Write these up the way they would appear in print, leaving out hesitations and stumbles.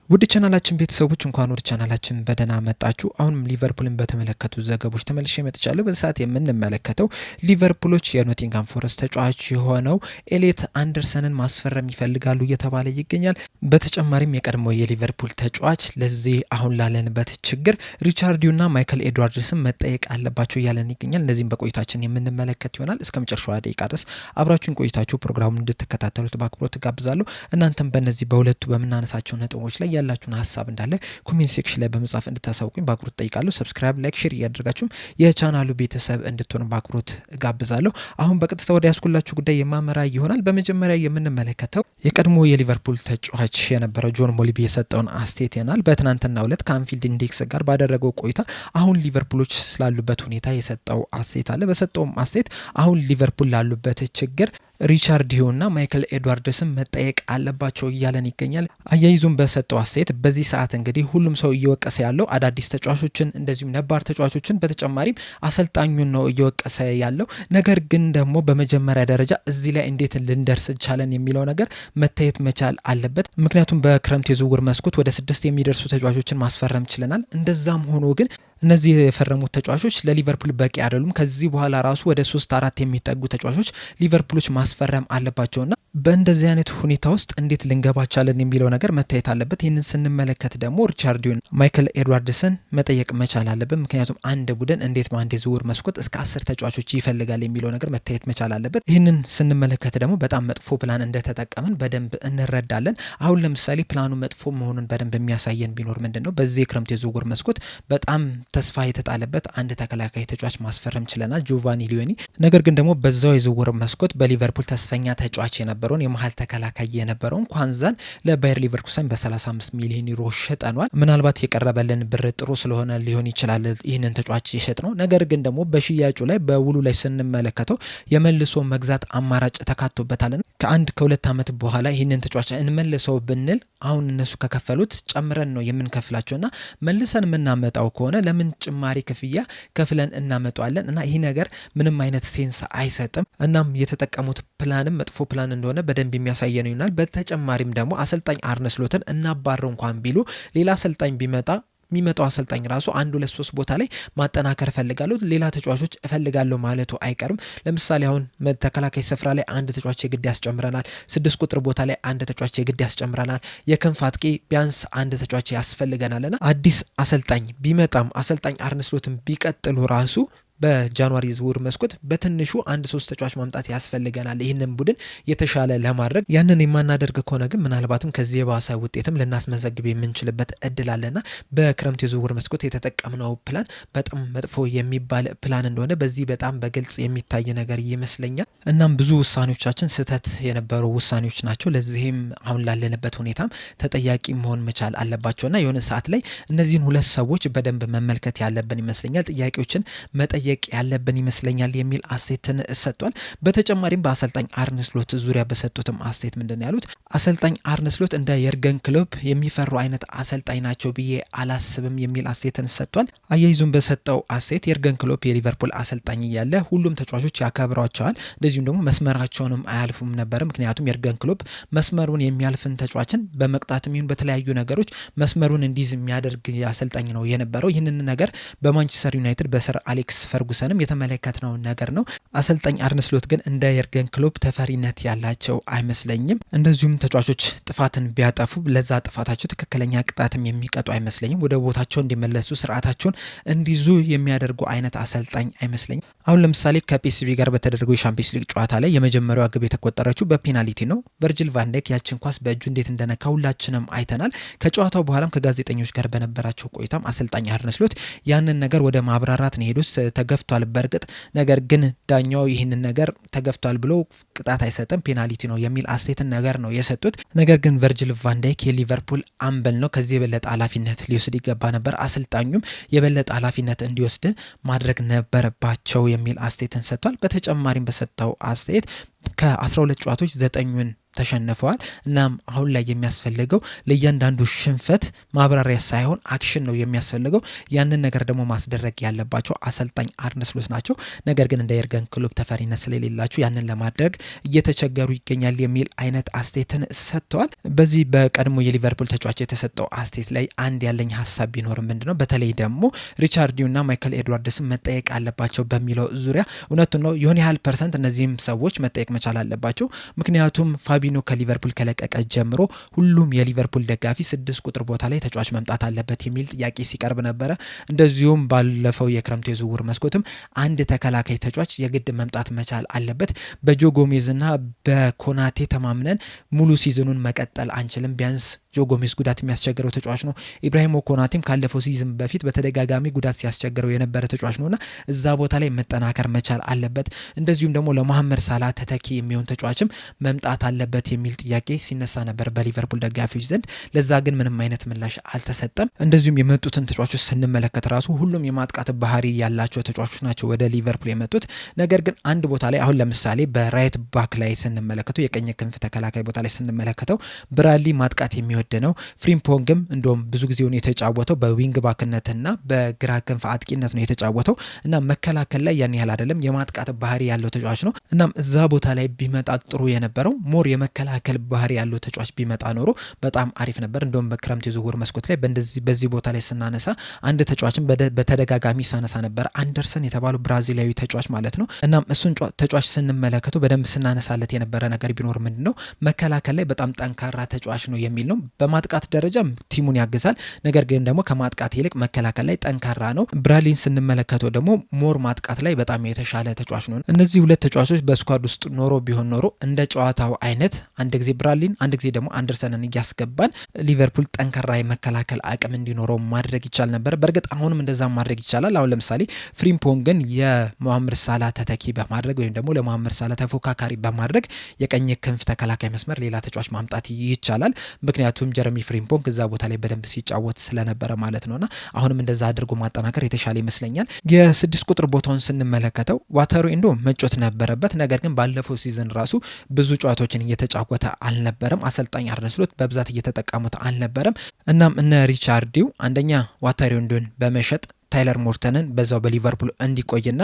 ውድ ቻናላችን ቤተሰቦች፣ እንኳን ወደ ቻናላችን በደህና መጣችሁ። አሁንም ሊቨርፑልን በተመለከቱ ዘገቦች ተመልሼ መጥቻለሁ። በዚህ ሰዓት የምንመለከተው ሊቨርፑሎች የኖቲንጋም ፎረስት ተጫዋች የሆነው ኤሊየት አንደርሰንን ማስፈረም ይፈልጋሉ እየተባለ ይገኛል። በተጨማሪም የቀድሞ የሊቨርፑል ተጫዋች ለዚህ አሁን ላለንበት ችግር ሪቻርድ ሂውና ማይክል ኤድዋርድስን መጠየቅ አለባቸው እያለን ይገኛል። እነዚህም በቆይታችን የምንመለከት ይሆናል። እስከ መጨረሻዋ ደቂቃ ድረስ አብራችሁን ቆይታችሁ ፕሮግራሙን እንድትከታተሉት በአክብሮት ጋብዛለሁ። እናንተም በእነዚህ በሁለቱ በምናነሳቸው ነጥቦች ላይ ያላችሁን ሀሳብ እንዳለ comment section ላይ በመጻፍ እንድታሳውቁኝ በአክብሮት ጠይቃለሁ። Subscribe፣ like፣ share እያደረጋችሁም የቻናሉ ቤተሰብ እንድትሆኑ በአክብሮት እጋብዛለሁ። አሁን በቀጥታ ወደ ያዝኩላችሁ ጉዳይ የማመራ ይሆናል። በመጀመሪያ የምንመለከተው የቀድሞ የሊቨርፑል ተጫዋች የነበረው ጆን ሞልቢ የሰጠውን አስተያየት ይሆናል። በትናንትናው ዕለት ከአንፊልድ ኢንዴክስ ጋር ባደረገው ቆይታ አሁን ሊቨርፑሎች ስላሉበት ሁኔታ የሰጠው አስተያየት አለ። በሰጠውም አስተያየት አሁን ሊቨርፑል ላሉበት ችግር ሪቻርድ ሂውና ማይክል ኤድዋርድስን መጠየቅ አለባቸው እያለን ይገኛል። አያይዞም በሰጠው አስተያየት በዚህ ሰዓት እንግዲህ ሁሉም ሰው እየወቀሰ ያለው አዳዲስ ተጫዋቾችን እንደዚሁም ነባር ተጫዋቾችን በተጨማሪም አሰልጣኙን ነው እየወቀሰ ያለው። ነገር ግን ደግሞ በመጀመሪያ ደረጃ እዚህ ላይ እንዴት ልንደርስ ቻለን የሚለው ነገር መታየት መቻል አለበት። ምክንያቱም በክረምት የዝውውር መስኮት ወደ 6 የሚደርሱ ተጫዋቾችን ማስፈረም ችለናል። እንደዛም ሆኖ ግን እነዚህ የፈረሙት ተጫዋቾች ለሊቨርፑል በቂ አይደሉም። ከዚህ በኋላ ራሱ ወደ 3 4 የሚጠጉ ተጫዋቾች ሊቨርፑሎች ማስፈረም አለባቸውና በእንደዚህ አይነት ሁኔታ ውስጥ እንዴት ልንገባ ቻለን የሚለው ነገር መታየት አለበት። ይህንን ስንመለከት ደግሞ ሪቻርድ ሂውን፣ ማይክል ኤድዋርድስን መጠየቅ መቻል አለብን። ምክንያቱም አንድ ቡድን እንዴት በአንድ የዝውውር መስኮት እስከ 10 ተጫዋቾች ይፈልጋል የሚለው ነገር መታየት መቻል አለበት። ይህንን ስንመለከት ደግሞ በጣም መጥፎ ፕላን እንደተጠቀምን በደንብ እንረዳለን። አሁን ለምሳሌ ፕላኑ መጥፎ መሆኑን በደንብ የሚያሳየን ቢኖር ምንድን ነው? በዚህ የክረምት የዝውውር መስኮት በጣም ተስፋ የተጣለበት አንድ ተከላካይ ተጫዋች ማስፈረም ችለናል፣ ጆቫኒ ሊዮኒ። ነገር ግን ደግሞ በዛው የዝውውር መስኮት በሊቨርፑል ተስፈኛ ተጫዋች የነበረውን የመሀል ተከላካይ የነበረውን ኳንዛን ለባየር ሊቨርኩሰን በ35 ሚሊዮን ዩሮ ሸጠኗል። ምናልባት የቀረበልን ብር ጥሩ ስለሆነ ሊሆን ይችላል ይህንን ተጫዋች የሸጥነው። ነገር ግን ደግሞ በሽያጩ ላይ በውሉ ላይ ስንመለከተው የመልሶ መግዛት አማራጭ ተካቶበታል። ከአንድ ከሁለት ዓመት በኋላ ይህንን ተጫዋች እንመልሰው ብንል አሁን እነሱ ከከፈሉት ጨምረን ነው የምንከፍላቸውና መልሰን የምናመጣው ከሆነ ለምን ጭማሪ ክፍያ ከፍለን እናመጣዋለን? እና ይህ ነገር ምንም አይነት sense አይሰጥም። እናም የተጠቀሙት ፕላንም መጥፎ ፕላን እንደሆነ በደንብ የሚያሳየን ይሆናል። በተጨማሪም ደግሞ አሰልጣኝ አርነ ስሎትን እናባረው እንኳን ቢሉ ሌላ አሰልጣኝ ቢመጣ የሚመጣው አሰልጣኝ ራሱ አንድ ሁለት ሶስት ቦታ ላይ ማጠናከር እፈልጋለሁ፣ ሌላ ተጫዋቾች እፈልጋለሁ ማለቱ አይቀርም። ለምሳሌ አሁን ተከላካይ ስፍራ ላይ አንድ ተጫዋች የግድ ያስጨምረናል። 6 ቁጥር ቦታ ላይ አንድ ተጫዋች የግድ ያስጨምረናል። የክንፍ አጥቂ ቢያንስ አንድ ተጫዋች ያስፈልገናልና አዲስ አሰልጣኝ ቢመጣም አሰልጣኝ አርነ ስሎትን ቢቀጥሉ ራሱ በ January ዝውውር መስኮት በትንሹ አንድ ሶስት ተጫዋች ማምጣት ያስፈልገናል ይህንን ቡድን የተሻለ ለማድረግ። ያንን የማናደርግ ከሆነ ግን ምናልባትም ከዚህ የባሰ ውጤትም ልናስመዘግብ የምንችልበት እድል አለና በክረምት የዝውውር መስኮት የተጠቀምነው ፕላን በጣም መጥፎ የሚባል ፕላን እንደሆነ በዚህ በጣም በግልጽ የሚታይ ነገር ይመስለኛል። እናም ብዙ ውሳኔዎቻችን ስህተት የነበሩ ውሳኔዎች ናቸው። ለዚህም አሁን ላለንበት ሁኔታም ተጠያቂ መሆን መቻል አለባቸውና የሆነ ሰዓት ላይ እነዚህን ሁለት ሰዎች በደንብ መመልከት ያለብን ይመስለኛል። ጥያቄዎችን መጠየቅ ያለብን ይመስለኛል የሚል አስተያየትን ሰጥቷል። በተጨማሪም በአሰልጣኝ አርነ ስሎት ዙሪያ በሰጡትም አስተያየት ምንድን ነው ያሉት? አሰልጣኝ አርነ ስሎት እንደ የርገን ክሎፕ የሚፈሩ አይነት አሰልጣኝ ናቸው ብዬ አላስብም የሚል አስተያየትን ሰጥቷል። አያይዞም በሰጠው አስተያየት የርገን ክሎፕ የሊቨርፑል አሰልጣኝ እያለ ሁሉም ተጫዋቾች ያከብሯቸዋል፣ እንደዚሁም ደግሞ መስመራቸውንም አያልፉም ነበር። ምክንያቱም የርገን ክሎፕ መስመሩን የሚያልፍን ተጫዋችን በመቅጣትም ይሁን በተለያዩ ነገሮች መስመሩን እንዲይዝ የሚያደርግ አሰልጣኝ ነው የነበረው። ይህንን ነገር በማንቸስተር ዩናይትድ በሰር አሌክስ ፈርጉሰንም የተመለከትነው ነገር ነው። አሰልጣኝ አርነ ስሎት ግን እንደ የርገን ክሎፕ ተፈሪነት ያላቸው አይመስለኝም። እንደዚሁም ተጫዋቾች ጥፋትን ቢያጠፉ ለዛ ጥፋታቸው ትክክለኛ ቅጣትም የሚቀጡ አይመስለኝም። ወደ ቦታቸው እንዲመለሱ ስርዓታቸውን እንዲይዙ የሚያደርጉ አይነት አሰልጣኝ አይመስለኝም። አሁን ለምሳሌ ከፒኤስቪ ጋር በተደረገው የሻምፒዮንስ ሊግ ጨዋታ ላይ የመጀመሪያዋ ግብ የተቆጠረችው በፔናልቲ ነው። ቨርጅል ቫንዳይክ ያችን ኳስ በእጁ እንዴት እንደነካ ሁላችንም አይተናል። ከጨዋታው በኋላም ከጋዜጠኞች ጋር በነበራቸው ቆይታም አሰልጣኝ አርነ ስሎት ያንን ነገር ወደ ማብራራት ነው የሄዱት። ተገፍቷል በእርግጥ ነገር ግን ዳኛው ይህንን ነገር ተገፍቷል ብሎ ቅጣት አይሰጥም፣ ፔናልቲ ነው የሚል አስተያየትን ነገር ነው የሰጡት። ነገር ግን ቨርጅል ቫንዳይክ የሊቨርፑል አምበል ነው፣ ከዚህ የበለጠ ኃላፊነት ሊወስድ ይገባ ነበር። አሰልጣኙም የበለጠ ኃላፊነት እንዲወስድ ማድረግ ነበረባቸው የሚል አስተያየትን ሰጥቷል። በተጨማሪም በሰጠው አስተያየት ከ12 ጨዋታዎች 9ኙን ተሸንፈዋል። እናም አሁን ላይ የሚያስፈልገው ለእያንዳንዱ ሽንፈት ማብራሪያ ሳይሆን action ነው የሚያስፈልገው። ያንን ነገር ደግሞ ማስደረግ ያለባቸው አሰልጣኝ አርነ ስሎት ናቸው። ነገር ግን እንደ የርገን ክሎፕ ተፈሪነት ስለሌላቸው ያንን ለማድረግ እየተቸገሩ ይገኛል የሚል አይነት አስተያየትን ሰጥተዋል። በዚህ በቀድሞ የሊቨርፑል ተጫዋች የተሰጠው አስተያየት ላይ አንድ ያለኝ ሀሳብ ቢኖር ምንድነው፣ በተለይ ደግሞ ሪቻርድ ሪዩና ማይክል ኤድዋርድስን መጠየቅ አለባቸው በሚለው ዙሪያ እውነቱን ነው። የሆነ ያህል percent እነዚህም ሰዎች መጠየቅ መቻል አለባቸው። ምክንያቱም ፋቢኖ ከሊቨርፑል ከለቀቀ ጀምሮ ሁሉም የሊቨርፑል ደጋፊ 6 ቁጥር ቦታ ላይ ተጫዋች መምጣት አለበት የሚል ጥያቄ ሲቀርብ ነበረ። እንደዚሁም ባለፈው የክረምቱ የዝውውር መስኮትም አንድ ተከላካይ ተጫዋች የግድ መምጣት መቻል አለበት፣ በጆ ጎሜዝና በኮናቴ ተማምነን ሙሉ season ኑን መቀጠል አንችልም። ቢያንስ ጆ ጎሜዝ ጉዳት የሚያስቸግረው ተጫዋች ነው። ኢብራሂም ኮናቴም ካለፈው season በፊት በተደጋጋሚ ጉዳት ሲያስቸግረው የነበረ ተጫዋች ነውና እዛ ቦታ ላይ መጠናከር መቻል አለበት። እንደዚሁም ደግሞ ለመሐመድ ሳላ ተተኪ የሚሆን ተጫዋችም መምጣት አለበት የሚል ጥያቄ ሲነሳ ነበር በሊቨርፑል ደጋፊዎች ዘንድ። ለዛ ግን ምንም አይነት ምላሽ አልተሰጠም። እንደዚሁም የመጡትን ተጫዋቾች ስንመለከት ራሱ ሁሉም የማጥቃት ባህሪ ያላቸው ተጫዋቾች ናቸው ወደ ሊቨርፑል የመጡት። ነገር ግን አንድ ቦታ ላይ አሁን ለምሳሌ በ right back ላይ ስንመለከተው፣ የቀኝ ክንፍ ተከላካይ ቦታ ላይ ስንመለከተው ብራድሊ ማጥቃት የሚወድ ነው። ፍሪምፖንግም እንደውም ብዙ ጊዜውን የተጫወተው በ wing back ነትና በግራ ክንፍ አጥቂነት ነው የተጫወተው እና መከላከል ላይ ያን ያህል አይደለም፣ የማጥቃት ባህሪ ያለው ተጫዋች ነው። እናም እዛ ቦታ ላይ ቢመጣ ጥሩ የነበረው more የመከላከል ባህሪ ያለው ተጫዋች ቢመጣ ኖሮ በጣም አሪፍ ነበር። እንደውም በክረምት የዝውውር መስኮት ላይ በዚህ ቦታ ላይ ስናነሳ አንድ ተጫዋችን በተደጋጋሚ ሳነሳ ነበር፣ አንደርሰን የተባለው ብራዚላዊ ተጫዋች ማለት ነው። እናም እሱን ተጫዋች ስንመለከተው በደንብ ስናነሳለት የነበረ ነገር ቢኖር ምንድን ነው፣ መከላከል ላይ በጣም ጠንካራ ተጫዋች ነው የሚል ነው። በማጥቃት ደረጃም team ኡን ያግዛል። ነገር ግን ደግሞ ከማጥቃት ይልቅ መከላከል ላይ ጠንካራ ነው። ብራድሊን ስንመለከተው ደግሞ more ማጥቃት ላይ በጣም የተሻለ ተጫዋች ነው። እነዚህ ሁለት ተጫዋቾች በ squad ውስጥ ኖሮ ቢሆን ኖሮ እንደ ጨዋታው አይነት አንድ ጊዜ ብራድሊን አንድ ጊዜ ደግሞ አንደርሰንን እያስገባን ሊቨርፑል ጠንካራ የመከላከል አቅም እንዲኖረው ማድረግ ይቻል ነበር። በእርግጥ አሁንም እንደዛ ማድረግ ይቻላል። አሁን ለምሳሌ ፍሪምፖንግን የሞሐመድ ሳላ ተተኪ በማድረግ ወይም ደግሞ ለሞሐመድ ሳላ ተፎካካሪ በማድረግ የቀኝ ክንፍ ተከላካይ መስመር ሌላ ተጫዋች ማምጣት ይቻላል። ምክንያቱም ጀረሚ ፍሪምፖንግ እዛ ቦታ ላይ በደንብ ሲጫወት ስለነበረ ማለት ነውና አሁንም እንደዛ አድርጎ ማጠናከር የተሻለ ይመስለኛል። የ6 ቁጥር ቦታውን ስንመለከተው ዋታሩ ኤንዶ መጫወት ነበረበት። ነገር ግን ባለፈው season ራሱ ብዙ ጨዋታዎችን እየተጫወተ አልነበረም። አሰልጣኝ አርነ ስሎት በብዛት እየተጠቀሙት አልነበረም። እናም እነ ሪቻርድ ሪው አንደኛ ዋታሩ ኤንዶን በመሸጥ ታይለር ሞርተንን በዛው በሊቨርፑል እንዲቆይና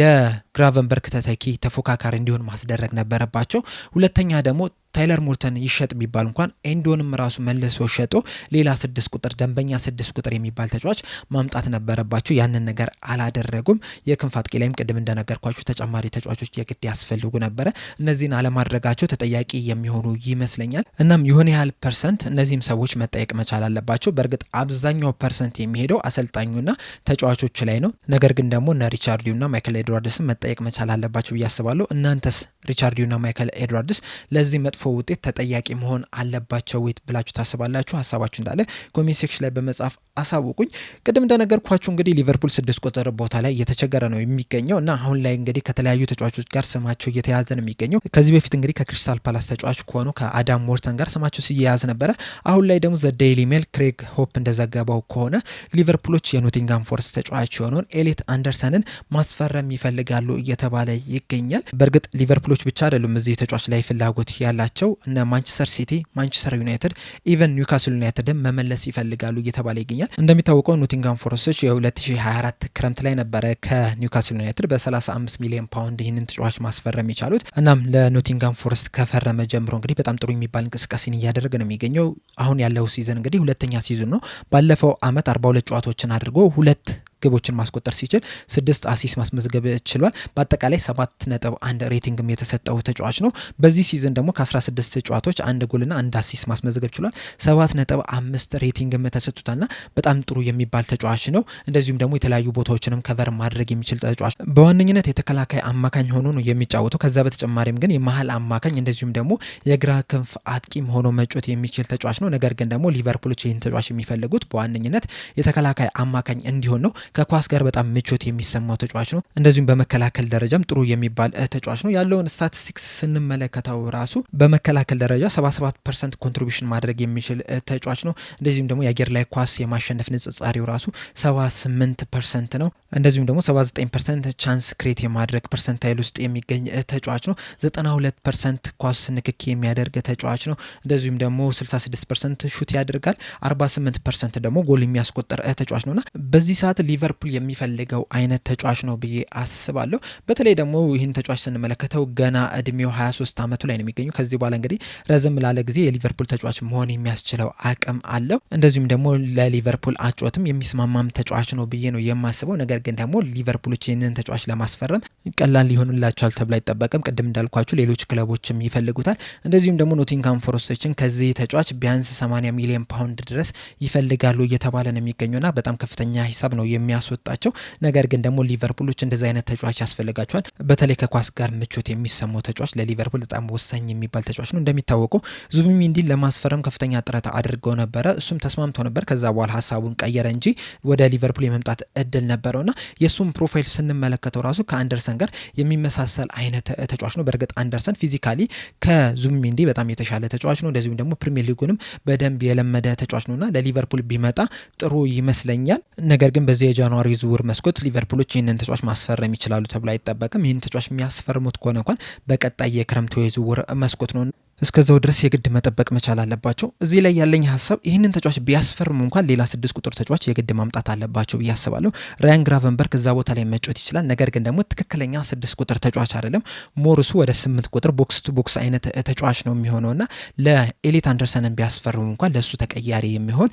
ለግራቨንበርግ ተተኪ ተፎካካሪ እንዲሆን ማስደረግ ነበረባቸው። ሁለተኛ ደግሞ ታይለር ሞርተን ይሸጥ ቢባል እንኳን ኤንዶንም ራሱ መልሶ ሸጦ ሌላ 6 ቁጥር፣ ደንበኛ 6 ቁጥር የሚባል ተጫዋች ማምጣት ነበረባቸው። ያንን ነገር አላደረጉም። የክንፍ አጥቂ ላይም ቅድም እንደነገርኳችሁ ተጨማሪ ተጫዋቾች የግድ ያስፈልጉ ነበረ። እነዚህን አለማድረጋቸው ተጠያቂ የሚሆኑ ይመስለኛል። እናም የሆነ ያህል percent እነዚህም ሰዎች መጠየቅ መቻል አለባቸው። በእርግጥ አብዛኛው percent የሚሄደው አሰልጣኙና ተጫዋቾች ላይ ነው። ነገር ግን ደግሞ እነ ሪቻርድ ሪውና ማይክል ኤድዋርድስን መጠየቅ መቻል አለባቸው ብዬ አስባለሁ። እናንተስ ሪቻርድ ሪውና ማይክል ኤድዋርድስ ለዚህ መጥፎ ውጤት ተጠያቂ መሆን አለባቸው ወይ ብላችሁ ታስባላችሁ? ሀሳባችሁ እንዳለ comment section ላይ በመጻፍ አሳውቁኝ። ቅድም እንደነገርኳችሁ እንግዲህ ሊቨርፑል 6 ቁጥር ቦታ ላይ እየተቸገረ ነው የሚገኘው እና አሁን ላይ እንግዲህ ከተለያዩ ተጫዋቾች ጋር ስማቸው እየተያዘ ነው የሚገኘው። ከዚህ በፊት እንግዲህ ከክሪስታል ፓላስ ተጫዋች ከሆኑ ከአዳም ሞርተን ጋር ስማቸው ሲያያዝ ነበረ። አሁን ላይ ደግሞ ዘ ዴይሊ ሜል ክሬግ ሆፕ እንደዘገበው ከሆነ ሊቨርፑሎች የኖቲንጋም ፎረስት ተጫዋች የሆነውን ኤሊየት አንደርሰንን ማስፈረም ይፈልጋሉ እየተባለ ይገኛል። በእርግጥ ሊቨርፑሎች ብቻ አይደሉም እዚህ ተጫዋች ላይ ፍላጎት ያላቸው፣ እነ ማንቸስተር ሲቲ፣ ማንቸስተር ዩናይትድ፣ even ኒውካስል ዩናይትድን መመለስ ይፈልጋሉ እየተባለ ይገኛል። እንደሚታወቀው ኖቲንጋም ፎረስቶች የ2024 ክረምት ላይ ነበረ ከኒውካስል ዩናይትድ በ35 ሚሊዮን ፓውንድ ይህንን ተጫዋች ማስፈረም የቻሉት። እናም ለኖቲንጋም ፎረስት ከፈረመ ጀምሮ እንግዲህ በጣም ጥሩ የሚባል እንቅስቃሴን እያደረገ ነው የሚገኘው። አሁን ያለው season እንግዲህ ሁለተኛ season ነው። ባለፈው አመት 42 ጨዋታዎችን አድርጎ 2 ግቦችን ማስቆጠር ሲችል 6 assist ማስመዝገብ ችሏል። በአጠቃላይ 7.1 rating ም የተሰጠው ተጫዋች ነው። በዚህ season ደግሞ ከ16 ጨዋታዎች አንድ ጎልና አንድ assist ማስመዝገብ ችሏል። 7.5 rating ም ተሰጥቶታልና በጣም ጥሩ የሚባል ተጫዋች ነው። እንደዚሁም ደግሞ የተለያዩ ቦታዎችንም cover ማድረግ የሚችል ተጫዋች፣ በዋነኝነት የተከላካይ አማካኝ ሆኖ ነው የሚጫወተው። ከዛ በተጨማሪም ግን የመሀል አማካኝ እንደዚሁም ደግሞ የግራ ክንፍ አጥቂም ሆኖ መጫወት የሚችል ተጫዋች ነው። ነገር ግን ደግሞ ሊቨርፑሎች ይህን ተጫዋች የሚፈልጉት በዋነኝነት የተከላካይ አማካኝ እንዲሆን ነው። ከኳስ ጋር በጣም ምቾት የሚሰማው ተጫዋች ነው። እንደዚሁም በመከላከል ደረጃም ጥሩ የሚባል ተጫዋች ነው። ያለውን ስታቲስቲክስ ስንመለከተው ራሱ በመከላከል ደረጃ 77% contribution ማድረግ የሚችል ተጫዋች ነው። እንደዚሁም ደግሞ የአየር ላይ ኳስ የማሸነፍ ንጽጻሪው ራሱ 78% ነው። እንደዚሁም ደግሞ 79% chance create የማድረግ percentile ውስጥ የሚገኝ ተጫዋች ነው። 92% ኳስ ንክኪ የሚያደርግ ተጫዋች ነው። እንደዚሁም ደግሞ 66% shoot ያደርጋል። 48% ደግሞ ጎል የሚያስቆጠር ተጫዋች ነውና በዚህ ሰዓት ሊቨርፑል የሚፈልገው አይነት ተጫዋች ነው ብዬ አስባለሁ። በተለይ ደግሞ ይህን ተጫዋች ስንመለከተው ገና እድሜው 23 ዓመቱ ላይ ነው የሚገኘው። ከዚህ በኋላ እንግዲህ ረዘም ላለ ጊዜ የሊቨርፑል ተጫዋች መሆን የሚያስችለው አቅም አለው። እንደዚሁም ደግሞ ለሊቨርፑል አጨዋወትም የሚስማማም ተጫዋች ነው ብዬ ነው የማስበው። ነገር ግን ደግሞ ሊቨርፑሎች ይህንን ተጫዋች ለማስፈረም ቀላል ሊሆንላቸዋል ተብሎ አይጠበቅም። ቅድም እንዳልኳችሁ ሌሎች ክለቦችም ይፈልጉታል። እንደዚሁም ደግሞ ኖቲንግሃም ፎረስቶችን ከዚህ ተጫዋች ቢያንስ 80 ሚሊዮን ፓውንድ ድረስ ይፈልጋሉ እየተባለ ነው የሚገኘውና በጣም ከፍተኛ ሂሳብ ነው የሚያስወጣቸው። ነገር ግን ደግሞ ሊቨርፑሎች እንደዚህ አይነት ተጫዋች ያስፈልጋቸዋል። በተለይ ከኳስ ጋር ምቾት የሚሰማው ተጫዋች ለሊቨርፑል በጣም ወሳኝ የሚባል ተጫዋች ነው። እንደሚታወቀው ዙቢሜንዲን ለማስፈረም ከፍተኛ ጥረት አድርገው ነበረ። እሱም ተስማምቶ ነበር። ከዛ በኋላ ሀሳቡን ቀየረ እንጂ ወደ ሊቨርፑል የመምጣት እድል ነበረውና የእሱም profile ስንመለከተው ራሱ ከአንደርሰን ጋር የሚመሳሰል አይነት ተጫዋች ነው። በእርግጥ አንደርሰን physically ከዙቢሜንዲ በጣም የተሻለ ተጫዋች ነው። እንደዚሁም ደግሞ ፕሪሚየር ሊጉንም በደንብ የለመደ ተጫዋች ነውና ለሊቨርፑል ቢመጣ ጥሩ ይመስለኛል። ነገር ግን በዚህ የ January ዝውውር መስኮት ሊቨርፑሎች ይህንን ተጫዋች ማስፈረም ይችላሉ ተብሎ አይጠበቅም። ይህን ተጫዋች የሚያስፈርሙት ከሆነ እንኳን በቀጣይ የክረምቱ የዝውውር መስኮት ነው። እስከዛው ድረስ የግድ መጠበቅ መቻል አለባቸው። እዚህ ላይ ያለኝ ሀሳብ ይህንን ተጫዋች ቢያስፈርሙ እንኳን ሌላ 6 ቁጥር ተጫዋች የግድ ማምጣት አለባቸው ብዬ አስባለሁ። ራያን ግራቨንበርግ እዛ ቦታ ላይ መጫወት ይችላል። ነገር ግን ደግሞ ትክክለኛ 6 ቁጥር ተጫዋች አይደለም። More እሱ ወደ 8 ቁጥር box to box አይነት ተጫዋች ነው የሚሆነውና ለኤሊት አንደርሰንን ቢያስፈርሙ እንኳን ለእሱ ተቀያሪ የሚሆን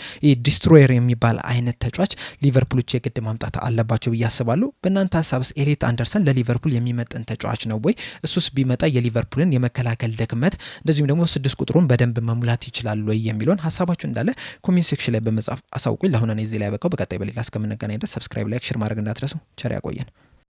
destroyer የሚባል አይነት ተጫዋች ሊቨርፑሎች የግድ ማምጣት አለባቸው ብዬ አስባለሁ። በእናንተ ሀሳብስ ኤሊት አንደርሰን ለሊቨርፑል የሚመጥን ተጫዋች ነው ወይ? እሱስ ቢመጣ የሊቨርፑልን የመከላከል ድክመት እንደዚሁም ደግሞ 6 ቁጥሩን በደንብ መሙላት ይችላል ወይ የሚለውን ሀሳባችሁ እንዳለ comment section ላይ በመጻፍ አሳውቁኝ። ለአሁን እኔ እዚህ ላይ ያበቃው። በቀጣይ በሌላ እስከምንገናኝ ድረስ subscribe፣ like፣ share ማድረግ እንዳትረሱ። ቸር ያቆየን።